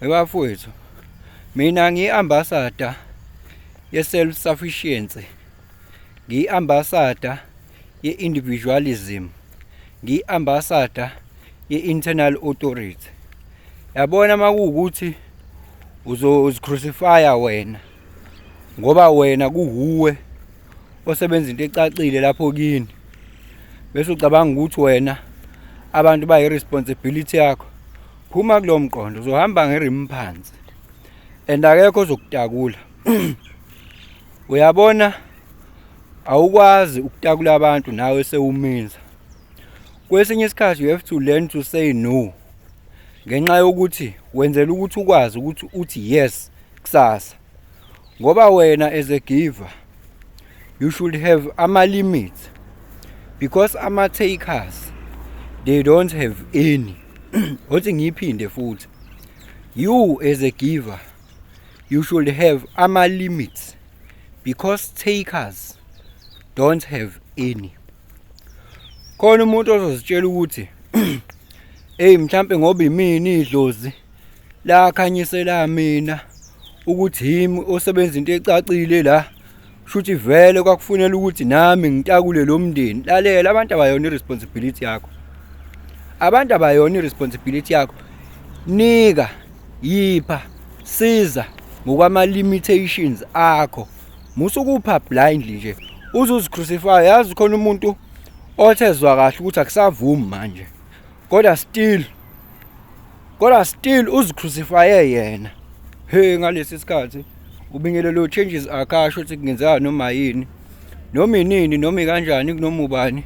Bafowethu, mina ngiyi-ambassador ye-self-sufficiency, ngiyi-ambassador ye-individualism, ngiyi-ambassador ye-internal authority. Yabona uma kuwukuthi uzozi-crucify-a wena ngoba wena kuwuwe osebenza into ecacile lapho kini, bese ucabanga ukuthi wena abantu bayi-responsibility yakho, phuma kulowo mqondo, uzohamba nge-rim phansi and akekho ozokutakula. Uyabona, awukwazi ukutakula abantu nawe sewuminza. Kwesinye isikhathi you have to learn to say no, ngenxa yokuthi wenzela ukuthi ukwazi ukuthi uthi yes kusasa. Ngoba wena as a giver you should have ama-limits, because ama-takers they don't have any. Othi ngiyiphinde futhi, you as a giver you should have ama-limits, because takers don't have any. Khona umuntu ozozitshela ukuthi hey, mhlambe ngoba imini idlozi lakhanyisela mina ukuthi yimi osebenza into ecacile la, shuthi vele kwakufunela ukuthi nami ngitakule lo mndeni. Lalela, abantu abayona i-responsibility yakho, abantu abayona i-responsibility yakho. Nika, yipha, siza ngokwama-limitations akho. Musa ukupha blindly nje uze uzi-crucify. Yazi khona umuntu othezwa kahle ukuthi akusavumi manje, kodwa still uzi-crucifye yena. He, ngalesi sikhathi ubingelelo changes akasho ukuthi kungenzeka noma yini, noma inini, noma ikanjani, kunoma ubani,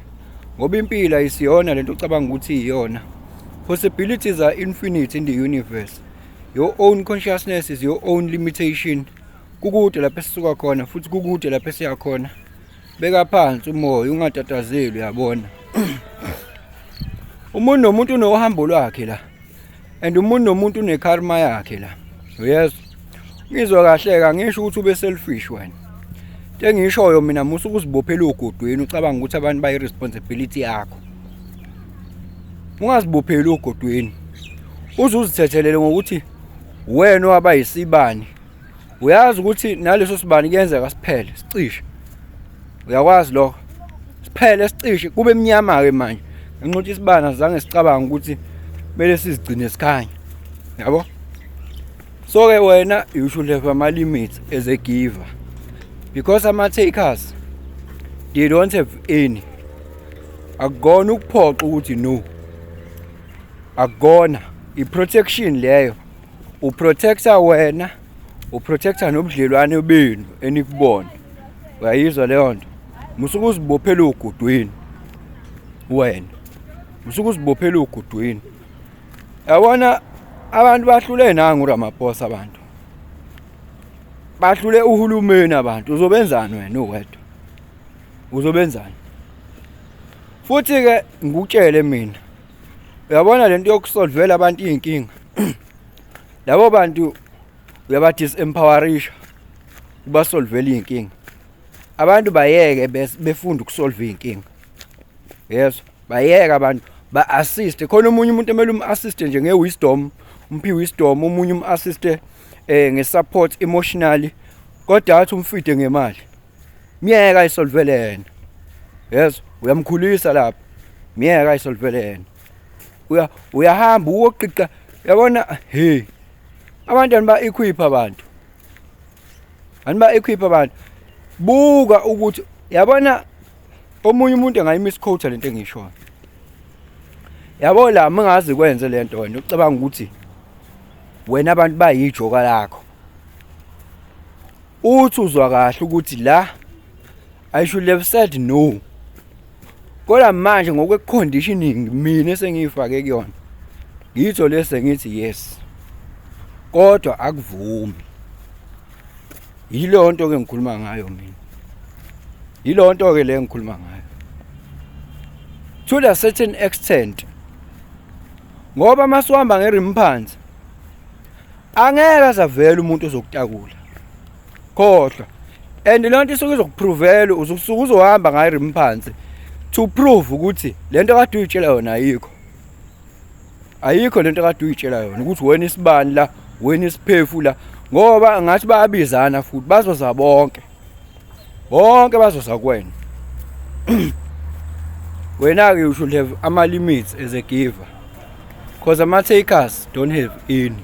ngoba impilo ayisiyona lento ocabanga ukuthi iyona. Possibilities are infinite in the universe. Your own consciousness is your own limitation. Kukude lapho esisuka khona futhi kukude lapho esiya khona. Beka phansi umoya, ungatatazeli. Uyabona, umuntu nomuntu unohambo lwakhe la, and umuntu nomuntu une-karma yakhe la. Uyezwa? Ngizwa kahle-ke, ngisho ukuthi ube selfish wena. Into engiyishoyo mina, musa ukuzibophela ogodweni ucabanga ukuthi abantu bayi-responsibility yakho. Ungazibopheli ogodweni, uze uzithethelele ngokuthi wena owaba yisibani. Uyazi ukuthi naleso sibani kuyenzeka siphele, sicishe. Uyakwazi lokho? Siphele, sicishe, kube mnyama-ke manje, ngenxa ukuthi isibani azange sicabange ukuthi kumele sizigcine sikhanya, yabo. So-ke wena you should have ama-limits as a giver, because ama-takers they don't have any. Akukona ukuphoqa ukuthi no, akukona i-protection leyo. U-protecta wena, u-protecta nobudlelwane benu enikubona. Uyayizwa leyo nto? Musuke uzibophela ogodweni wena, musuke uzibophela ogodweni. Yabona, abantu bahlule nangu uRamaphosa, abantu bahlule uhulumeni. Abantu uzobenzani wena uwedwa? Uzobenzani? Futhi-ke ngikutshele mina, uyabona lento yokusolvela abantu iy'nkinga, labo bantu uyaba-disempowerisha. Ubasolvela iy'nkinga abantu, bayeke befunde ukusolve iy'nkinga. Yezwa, bayeke abantu ba-assiste. Khona omunye umuntu emele um-assiste nje nge-wisdom, umphi wisdom, omunye um-assiste nge-support emotionally, kodwa athi umfide ngemali, myeke ayisolvele yena. Yezwa, uyamkhulisa lapho, myeke ayisolvele yena. Uyahamba uwoqiqa, yabona. Hey, abantu aniba-equip, abantu aniba-equip abantu. Buka ukuthi, yabona, omunye umuntu angayi-misquote lento engiyishoyo, yabo. La mangazi kwenze lento, wena ucabanga ukuthi wena abantu bayijoka lakho, uthi uzwa kahle ukuthi la I should have said no, kodwa manje ngokwe-conditioning mina esengiyifake kuyona, ngitho lese ngithi yes, kodwa akuvumi. Yileyo nto ke ngikhuluma ngayo mina, yileyo nto ke le ngikhuluma ngayo to the certain extent, ngoba masuhamba nge-rim phansi angeke azavela umuntu ozokutakula, khohlwa. And le nto isuke izokuprovela, usuke uzohamba ngayo i-rim phansi to prove ukuthi lento kade uyitshela yona ayikho, ayikho lento kade uyitshela yona ukuthi wena isibani la. Wena isiphefu la, ngoba ngathi bayabizana futhi bazoza bonke. Bonke bazoza kuwena. Wena-ke you should have ama-limits as a giver, because ama-takers don't have any.